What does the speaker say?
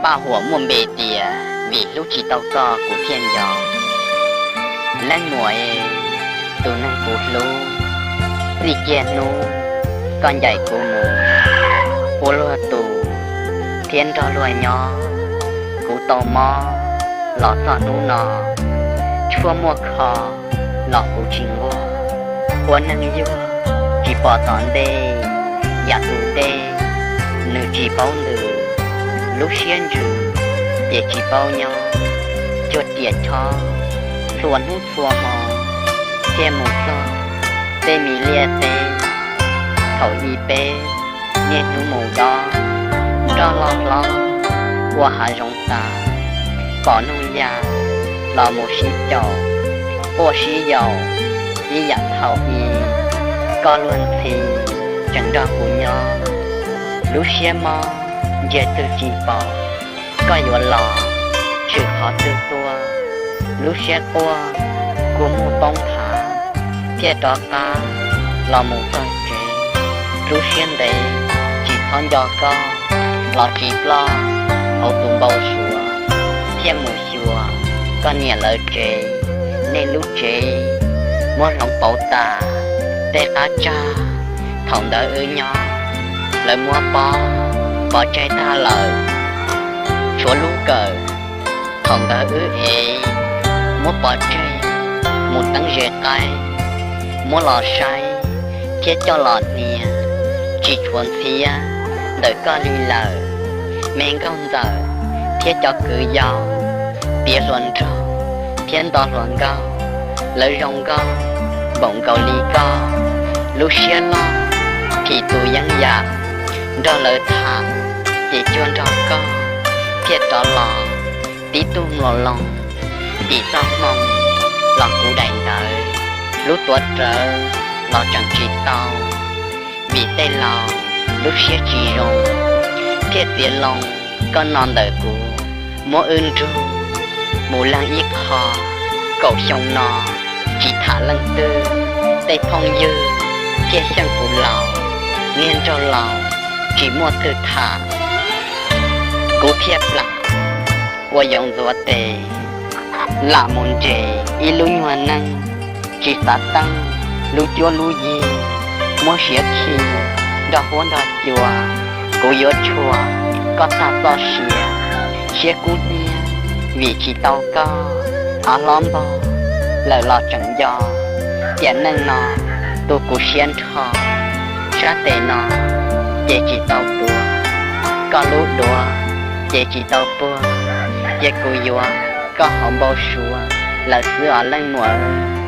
Paj huam muaj npe tias vim hlub tsis tau koj kuv thiaj nco. Leej muam, tus neeg kuv hlub, txij kiag hnub koj ncaim kuv mus ua luag tus thiab nrog luag nyob, kuv tau mob los txog hnub no, tshuaj muaj kho los kuv tsis nquag. Ua neeg yuag tsis pom tom ntej, yam tus dej nws tsis paub ntws, lub siab ntsws ces tsis paub nyob, cuag riam chob txhua hnub txhua hmo thiaj mus txog tej me liaj teb. Thaum i peb niaj hnub mus dob nroj loj hlob ua hav zoov tas, pom noog ya los mus sib caum, quaj sib yaum ib yam thaum i. Koj luag ntxhi tseem nrog kuv nyob, lub siab mob ntsia twg tsis pom, koj yuav los tshwm qhov twg tuaj. Lub siab quaj kua muag poob nthav thiaj rov qab los mus txog tsev. Lub siab ntev tsis txhob nco koj los tsis ploj hauv tus npau suav, thiaj mus xyuas koj niam lawv tsev. Nej lub tsev muab hloov pauv tas, tej qab tsag thaum ntawd wb nyob lawv muab pob pov tseg tag lawm, tshuav lub kawm thaum ntawd wb ev muab pov tseg, mus teeb ze qaib muab los saib thiab coj los hnia, tsis tshuav ntxhiab ntawm koj li lawm. Me nkauj ntxawm thiab cov kwv yau, piav hluas nraug thiab nto hluas nkauj, lawv zoo nkauj npaum nkaus li koj. Lub siab loj phim tus yeeb yam, nrog lawv tham ces cuag nrog koj thiaj rov los. Tib tug mluas loo tim txoj hmoo los kuv daim ntawv, lub tuav rawv los tseem tsis tau, vim tej laus lub siab tsis zoo thiaj txiav loo koj no ntawm kuv, muab wb nrug mus leej ib qho. Kaum xyoo no tsis tham leej twg, tej phooj ywg thiaj xyeej kuv laus, niag nraug laus tsis muaj twg tham. Kuv thiaj plam ua yoov ntxuav tes, lam mus nres ib lub nyuag neej, tsis xav teeb lub cuab lub yig, muab siav khi nrog huab nrog cua. Kuv yuav tshuav koj tag txoj sia, siab kub hnyiab vim tsis tau koj. Av hlob npog lawm los tseem nco, tiam neej no tu kuv siab nrho. Sab tes no ces tsis tau tuav, koj lub duav ces tsis tau puag, ces kuv yuav koj hauv npau suav lawm xwb os leej muam.